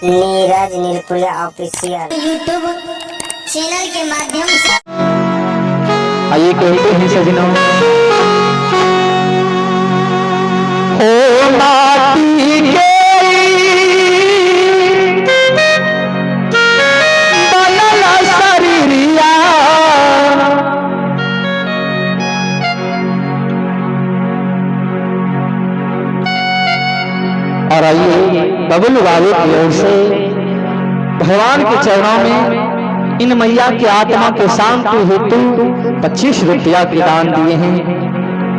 Neeraj Nirpuriya official YouTube channel के माध्यम से। आइए कहते हैं सजनों, हो माटी के बनल शरीरिया, और आइए बबलू बाबू की ओर से भगवान के चरणों में इन मैया की आत्मा के शांति हेतु 25 रुपया के दान दिए हैं।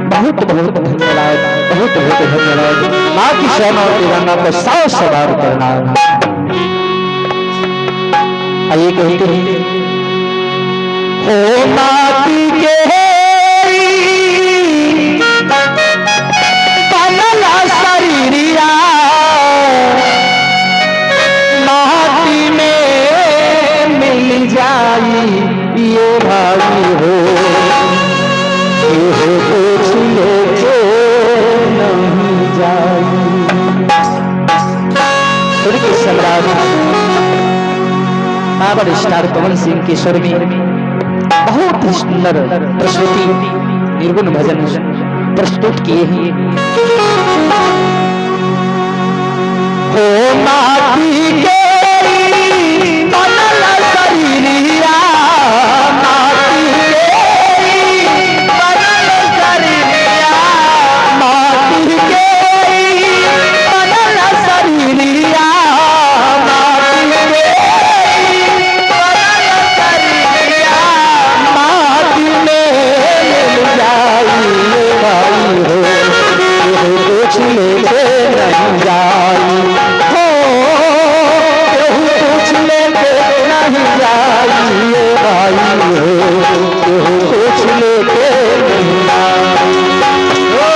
बहुत बहुत धन्यवाद, बहुत बहुत धन्यवाद। माँ की शरण और तिरंगा को सौ सौ बार प्रणाम। आइए कहते हैं, हो माटी के बनल शरीरिया, माटी में मिल जाई ये भाई हो, ये कुछ लेके नहीं जाई। सुर के सम्राट पावर स्टार पवन सिंह के स्वर में बहुत ही सुंदर प्रस्तुति निर्गुण भजन प्रस्तुत किए हैं। हो माटी के बनल शरीरिया, माटी के बनल शरीरिया, माटी के बनल शरीरिया, माटी के बनल शरीरिया, माटी में मिल जाई ये भाई हो, केहू कुछ लेके नहीं जाई हो, केहू कुछ लेके नहीं जाई ये भाई हो, केहू कुछ लेके नहीं जाई हो,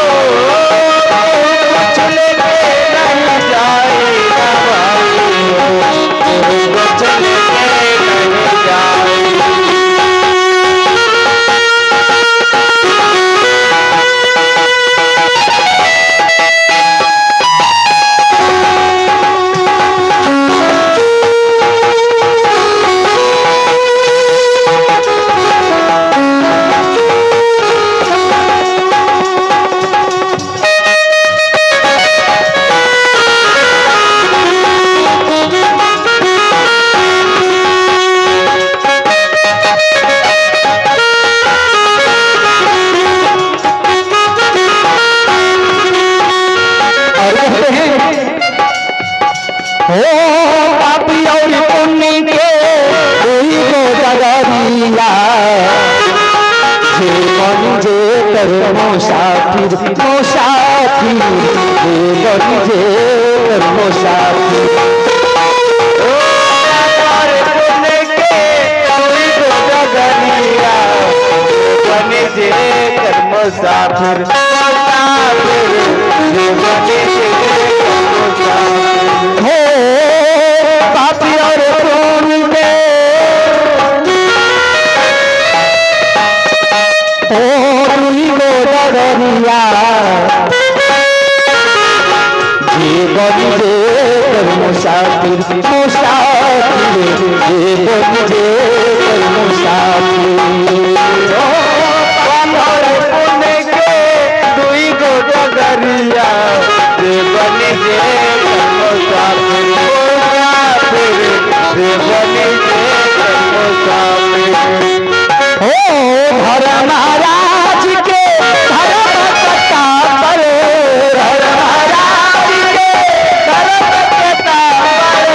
कुछ लेके नहीं जाएगा भाई हो, केहू कुछ लेके नहीं जाई। और कहते हैं, हो पापी और पुण्य के कोई को डगरिया, जे मन जे कर मुसाफिर मुसाफिर, जे मन जे कर मुसाफिर, ओ और पुण्य के कोई को डगरिया, बन जे कर मुसाफिर मुसाफिर, जे बन जे कर मुसाफिर। हो पापी और पुण्य के ओ रुई गो डगरिया, जीवन जे कर मुसाफिर मुसाफिर, जीवन जे कर मुसाफिर। और पुण्य के दुई गो डगरिया, जे बन जे कर मुसाफिर मुसाफिर, जे बन जे कर मुसाफिर। हो धर्मराज के धर्म कथा पर, धर्मराज के धर्म कथा पर,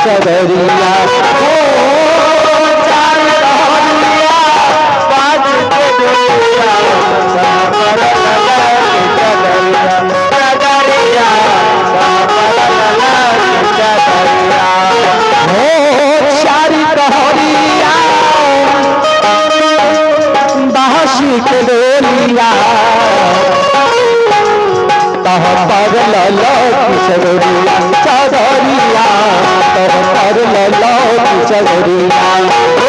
चदरिया। ओ चार कहरिया बाज के डोलिया, तह पर लला के चदरिया, चदरिया, तह पर लला के चदरिया। हो चारी कहरिया बांसी के डोलिया, तह पर लला की चदरिया, चदरिया, तह पर लला की चदरिया। ओ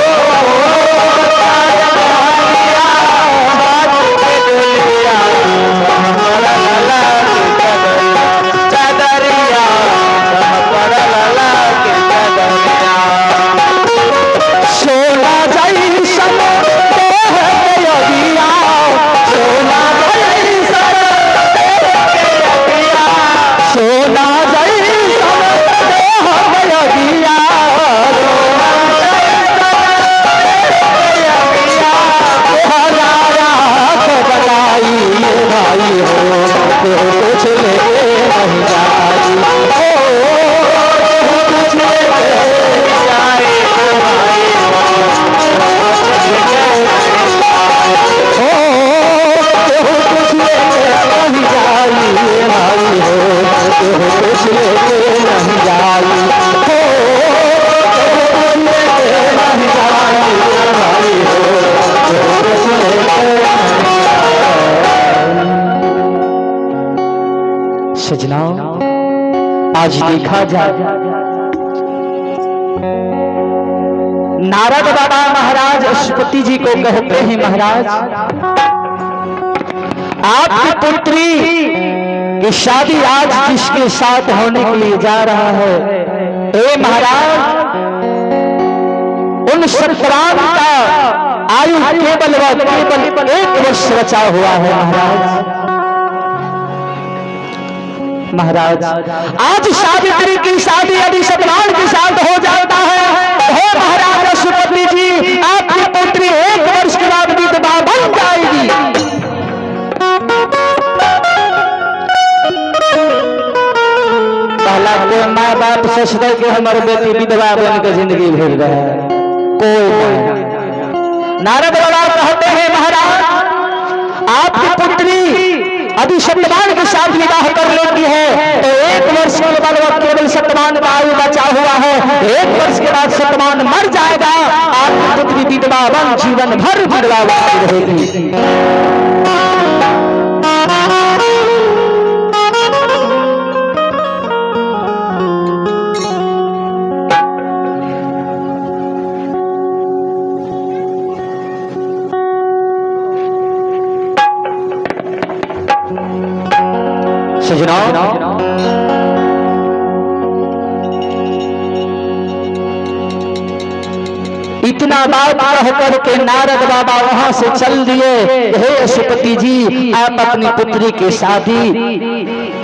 चार कहरिया बाज के डोलिया, तह पर लला के चदरिया, चदरिया, तह पर लला के चदरिया। सोना जैसन देह के अगिया, सोना जैसन देह के अगिया, सोना जैसन देह के अगिया, तोहरा राख बनाई भाई हो, केहू कुछ लेके नहीं जाई। ओ केहू कुछ लेके ओ केहू कुछ लेके नहीं जाई भाई हो, केहू कुछ लेके नहीं जाई। हो केहू कुछ लेके नहीं जाई भाई हो, केहू कुछ लेके नहीं जाई। सजना आज देखा जाए नारद बाबा महाराज अशुपति जी को कहते हैं, महाराज आपकी पुत्री की शादी आज जिसके साथ होने के लिए जा रहा है, ए महाराज उन सतराम का आयु केवल व केवल 1 वर्ष बचा हुआ है। महाराज महाराज आज सावित्री की शादी यदि सतवान के साथ हो जाता है, हे महाराज अशुपति जी आपकी पुत्री 1 वर्ष के बाद विधवा बन जाएगी। पहला कोई माँ बाप सोचते कि हमारे बेटी विधवा बन के जिंदगी भर रहे है, कोई नहीं। नारद बाबा कहते हैं, महाराज आपकी पुत्री यदि सत्यवान के साथ विवाह कर लेती है तो 1 वर्ष के बाद वह केवल सत्यवान का आयु बचा हुआ है, 1 वर्ष के बाद सत्यवान मर जाएगा, आपकी पुत्री विधवा बन जीवन भर विधवा बनी रहेगी। सजनों इतना बात कह करके नारद बाबा वहां से चल दिए। हे अशुपति जी आप अपनी पुत्री की शादी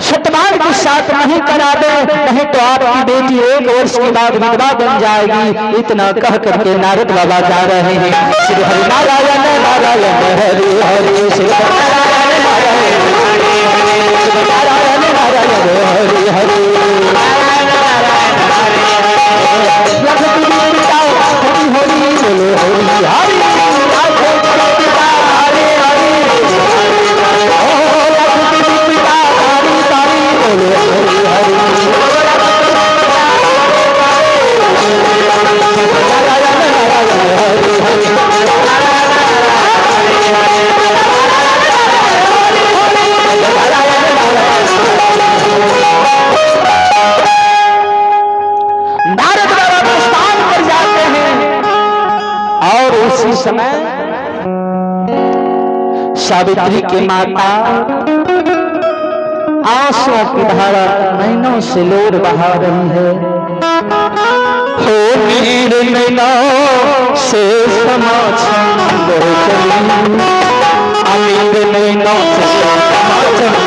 सतमान के साथ नहीं करा दे, नहीं तो आपकी बेटी 1 वर्ष के बाद विधवा बन जाएगी। इतना कह करके नारद बाबा जा रहे हैं। श्री हरि नारायण नारायण हरि हरि, श्री हरि नारायण नारायण हरि हरि, श्री नारायण नारायण हरि हरि। लखपति पिता हरि हरि बोलो हरि हरि, लखपति पिता हरि हरि, ओ लखपति पिता हरि हरि बोलो हरि हरि। नारायण नारायण हरि हरि, नारद बाबा प्रस्थान पर जाते हैं और उसी समय सावित्री की माता आंसुओं की धारा नैनों से लोर बहा रही है। हो मेरे नैनों से समा चली, अमीर नैनों से समा चली।